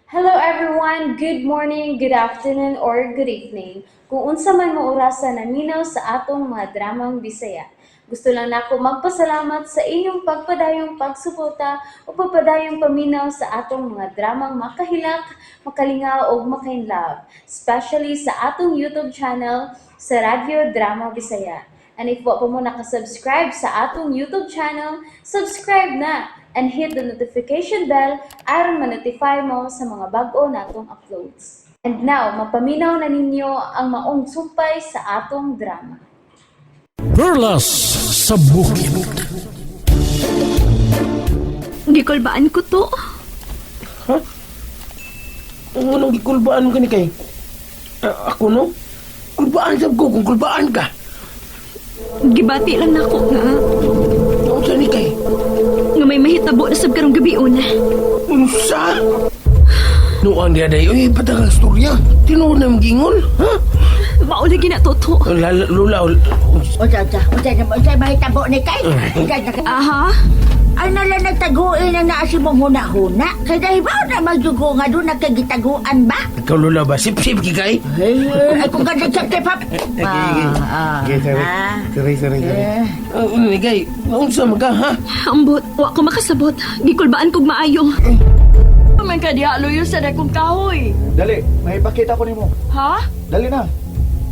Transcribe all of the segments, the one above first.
Hello everyone! Good morning, good afternoon, or good evening. Kung unsa man mo orasa naminaw sa atong mga dramang Bisaya. Gusto lang nako magpasalamat sa inyong pagpadayong pagsuporta o pagpadayong paminaw sa atong mga dramang makahilak, makalingaw ug makainlove, especially sa atong YouTube channel sa Radyo Drama Bisaya. And if wa pa mo nakasubscribe sa atong YouTube channel, subscribe na and hit the notification bell aron ma-notify mo sa mga bag-o natong uploads. And now, mapaminaw na ninyo ang maong sumpay sa atong drama. Perlas sa Bukid. Gikulbaan ko to. Ha? Anong gikulbaan mo kani kay? Ah, ako no? Kulbaan sab ko kung kulbaan ka. Gibati lang nako nga Unsa ni kay? nga may mahitabo na sab karong gabi una. Unsa? Nuang diya day, uy, patag ang istorya. Tinuod na yung gingon, ha? Mao lagi na toto. Lala, lula, Unsa, unsa, unsa, unsa, mahitabo ni kay? Unsa, unsa, Aha. Ay nala nagtaguin na naa si mong huna-huna. Kay dahil ba na magjugo nga doon nagkagitaguan ba? Ikaw lula ba? Sip-sip ki kay? Ay, ay kung ganda siya kay Pap. Okay, sorry. Sorry, sorry, sorry. Ano ni kay? Unsa man ka, ha? Ambot, wa ko makasabot. Gikulbaan kog maayo. Man ka diha luyo sa dakong kahoy. Dali, may ipakita ko nimo. Ha? Dali na.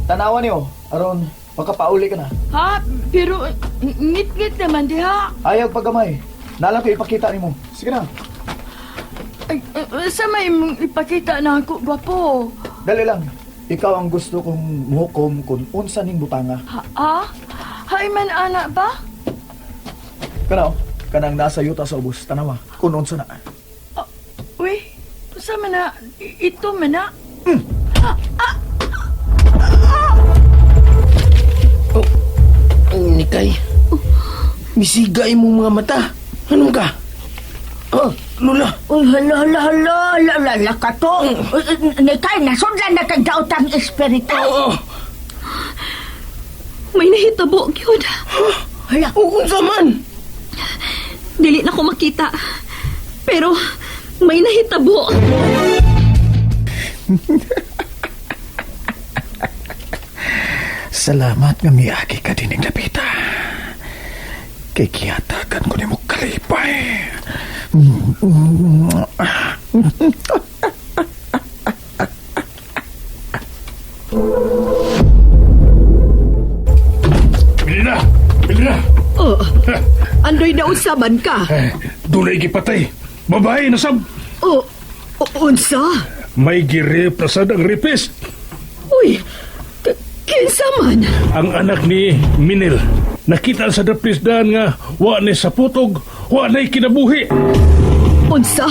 Tanawan niyo aron makapauli ka na. Ha? Pero ngit-ngit naman diha. Ayaw paggamay. Nalang ko ipakita nimo. Sige na. Ay, sa may imong ipakita na ako, gwapo. Dali lang. Ikaw ang gusto kong muhukom kung unsa ning butanga. Ha? Ha? Hay man ana ba? Kanaw, kanang nasa yuta sa ubos, tanawa kung unsa na. Uy, sa man na ito man na. Oh, ni kay. Misiga imong mga mata. Anong ka? Oh, lula. Uy, hala, hala, hala, hala, hala ka to. Uy, ni kay, nasudlan na kag daotang espiritu. Oo. May nahitabo gyud. Hala, Oh, unsa man? Dili na ko makita. Pero may nahitabo. Salamat nga miagi ka dining lapita. Kay gihatagan ko nimo kalipay. Bili na! Bili na! Oh, andoy na usaban ka. Eh, dunay gipatay. Babae na sab. Oh, unsa? May girip na sad ang rapist. Uy, kinsa man? Ang anak ni Minel. Nakita sa daplis daan nga wa ni sa putog, wa na'y kinabuhi. Unsa?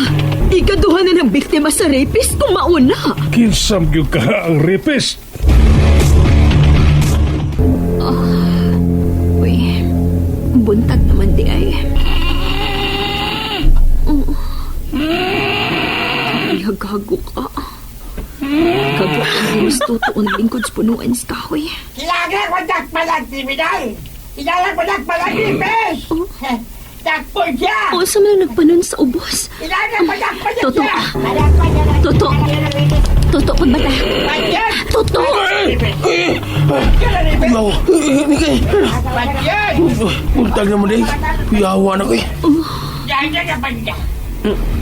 Ikaduha na ng biktima sa rapist kung mauna. Kinsam gyud ka ang rapist. Uy, buntag naman di ay. Oh. Ay, haghago ka. Gago ka, gusto tuon lingkod sa punuan sa kahoy. Kailangan ko dakpalag, Timinal! Kailangan ko dakpalag, Ipes! Dakpol siya! O, sa mga nagpanon sa ubos. Kailangan ko dakpalag Toto. siya! Toto. Toto pagbata. Toto! Yawa. Ni kay. Buntag naman day. Yawa na ko eh.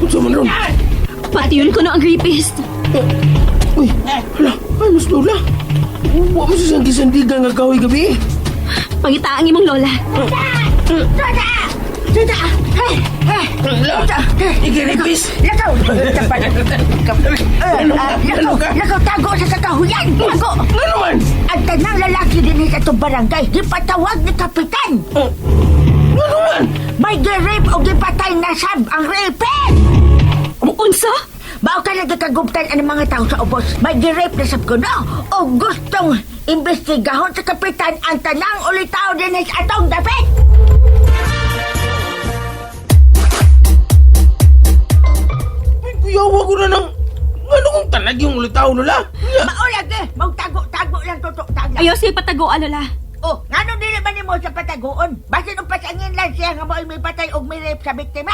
Unsa man ron? Pati yun ko na ang rapist. Uy, hala, ay mas lola. Wa mo sa gisandigan nga kahoy gabi. Pangita ang imong lola. Hala, ikiripis. Lakaw! Lakaw! Lakaw! Tago sa kakahuyan! Tago! Ano man? Ang tanang lalaki din sa itong barangay, gipatawag ni Kapitan! Ano man? May gi-rape o gipatay na sab ang rapist! Unsa? Bao ka lang kagubtan ang mga tao sa ubos. May gi-rape na sab kuno o gustong imbestigahon sa kapitan ang tanang ulitaw din sa atong dapit! Ay, kuyawa ko na ng... Ano kung talag yung ulitaw, lola? Mao lagi, magtago-tago lang totoo tago. Ayaw siya pataguan, lola. Oh, ngano dili man nimo sa pataguon? Basin og pasangin lang siya nga mo'y may patay og may rape sa biktima.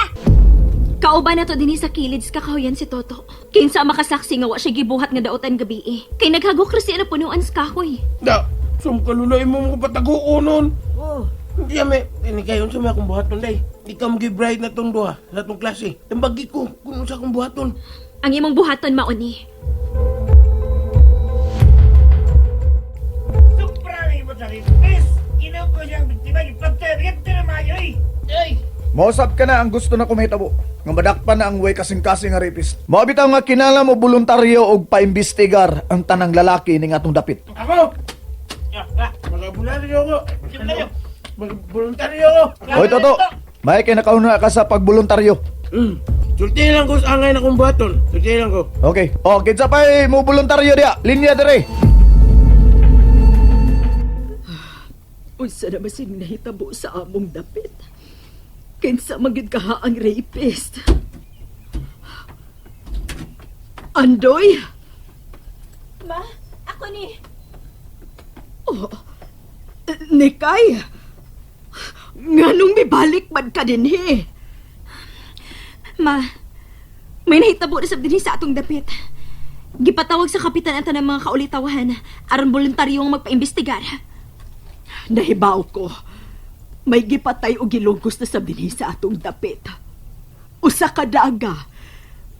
Kauban na to dinhi sa kilid sa kakahuyan si Toto. Kinsa ang makasaksi nga wa siya gibuhat nga daotan gabi eh. Kay naghagok ra siya na punuan sa kahoy. Da, sum kalulay mo mo pataguon nun. Oh, Hindi may, ini kayo sa may akong buhaton day. Ikaw mo bright na tong duha sa tong klase. Tambagi ko kung unsa akong buhaton. Ang imong buhaton mao ni. Mausap ka na ang gusto na kumahitabo. Nga madakpan na ang way kasing-kasing nga rapist. Mao bitaw nga kinala mo voluntaryo og paimbestigar ang tanang lalaki ning atong dapit. Ako! Magaboluntaryo ko. Magaboluntaryo ko. Oy Toto, may kay nakauna ka sa pagboluntaryo. Sulti lang ko sa angay na kong buhaton. Sulti lang ko. Okay. O, kinsa pa'y mo voluntaryo diya? Linya dire. Unsa naman sing nahitabo sa among dapit? Kinsa man gyud kaha ang rapist? Andoy? Ma, ako ni. Oh, Nikay! Nganong mibalik man ka dinhi? Ma, may nahitabo na sab dinhi sa atong dapit. Gipatawag sa kapitan ang tanang mga kaulitawahan aron voluntaryong magpaimbestigar. Nahibaw ko. May gipatay o gilugos na sa dinhi sa atong dapit. Usa ka daga.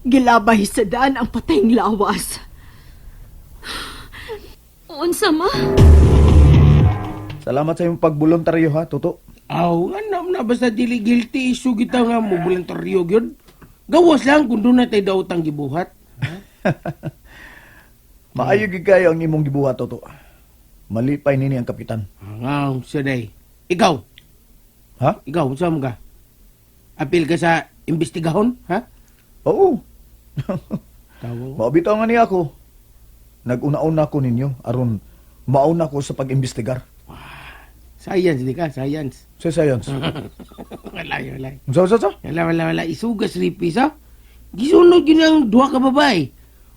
Gilabay sa daan ang patayng lawas. Unsa ma? Salamat sa imong pagboluntaryo ha, Toto. Aw, ano na basta dili guilty issue kita nga mo voluntaryo gyud. Gawas lang kung doon na tayo daotang gibuhat. Maayo gyud kayo ang imong gibuhat, Toto. Malipay nini ang kapitan. Angaw, siya day. Ikaw, Ha? ikaw, unsa mo ka? Apil ka sa imbestigahon, ha? Oo. Tawo. Mao bitaw nga niya ako. Nag-una-una ko ninyo aron mauna ko sa pag-imbestigar. Science di ka, science. Sa science. Wala, wala. Unsa unsa unsa? Wala, wala, wala. Isugas ripis, ha? Gisunod yun ang duha ka babae.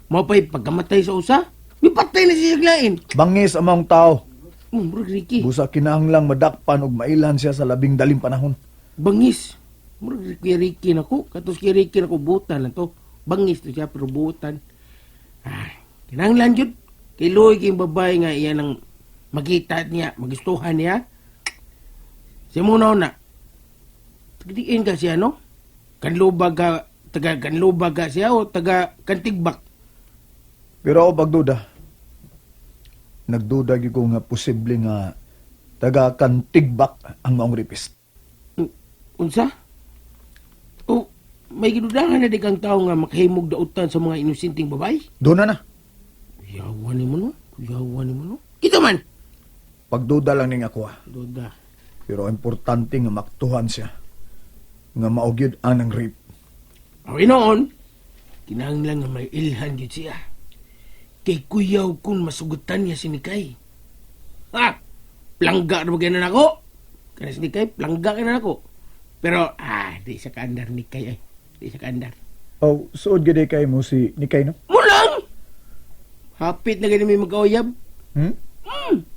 Mapay pagkamatay sa usa, mipatay na siya lain. Bangis ang maong tao. Murag Ricky. Busa kinahanglang madakpan og mailhan siya sa labing daling panahon. Bangis. Murag Ricky Ricky na ko. Katos kay Ricky na ko, butan na to. Bangis to siya, pero butan. Ah, kinahanglan yun. Kay Loy, kay babae nga iyan ang makita niya, magustuhan niya. Siya muna na. Tagdiin ka siya, no? Kanlubag ka, taga kanlubag ka siya o taga kantigbak. Pero ako pagduda. Nagduda gyud ko nga posible nga taga Kantigbak ang maong rapist. Unsa? O, may gidudahan na di kang tao nga makahimog dautan sa mga inosenteng babae? Doon na na. Yawan ni mo no? Yawan ni mo no? Kita man! Pagduda lang ning ako ah. Duda. Pero importante nga maktuhan siya. Nga mao gyud ang nang rape. Ang inoon, kinahanglan nga may ilhan gyud siya. Kay kuyaw kun masugutan niya si Nikay. Ha! Plangga na ba na nako? Kana si Nikay, plangga ka na nako. Pero, di sa kaandar Nikay ay. Di sa kaandar. Oh, suod gyud kay mo si Nikay no? Mulang! Hapit na gani may magkauyab. Hmm?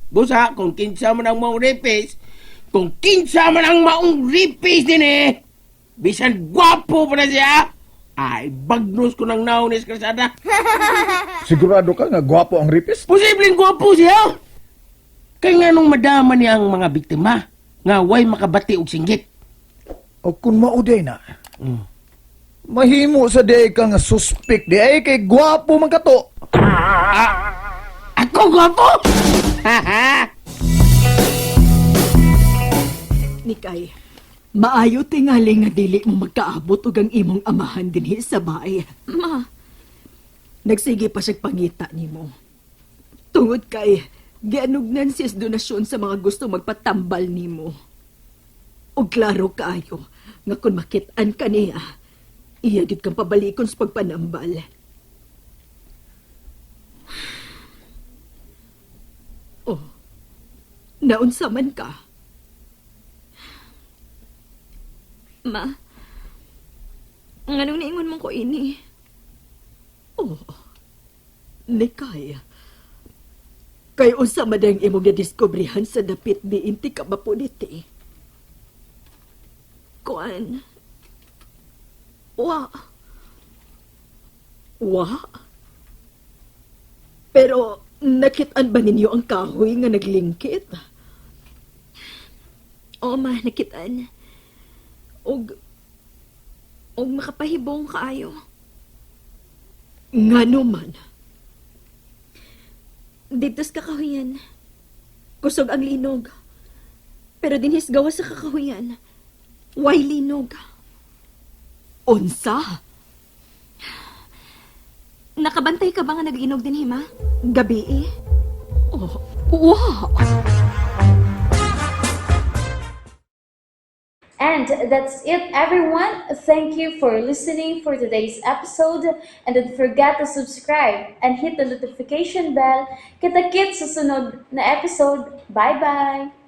Busa, kung kinsa man ang maong ripis, kung kinsa man ang maong ripis din eh, bisan gwapo pa na siya, ay, bagnos ko ng naon ni Krasada. Sigurado ka nga gwapo ang rapist? Posibleng gwapo siya. Kaya nga nung madama niya ang mga biktima, nga way makabati og singgit. O kung mao day na. Mahimo sa day ka nga suspect di ay kay gwapo man kato. Ako gwapo! Nikay, maayo tingali nga dili mo magkaabot og ang imong amahan dinhi sa baay. Ma, Nagsige pa siyang pangita nimo. Tungod kay gianugnan siya sa donasyon sa mga gusto magpatambal nimo. Og klaro kaayo nga kung makit-an ka niya, iya gyud kang pabalikon sa pagpanambal. Oh, naunsa man ka? ma. Nganong niingon mo ko ini? Oh, Nikay. Kay unsa man ang imong nadiskubrihan sa dapit ni inti ka mapuniti. Kuan. Wa. Wa? Pero nakitaan ba ninyo ang kahoy nga naglingkit? Oo, ma, nakitaan. Og makapahibong kaayo. Ngano man? Dito sa kakahuyan. Kusog ang linog. Pero dinhis gawa sa kakahuyan. Way linog. Unsa? Nakabantay ka ba nga naglinog din, Hima? Gabi eh. Oh, wa. And that's it, everyone. Thank you for listening for today's episode. And don't forget to subscribe and hit the notification bell. Kita-kits sa sunod na episode. Bye-bye!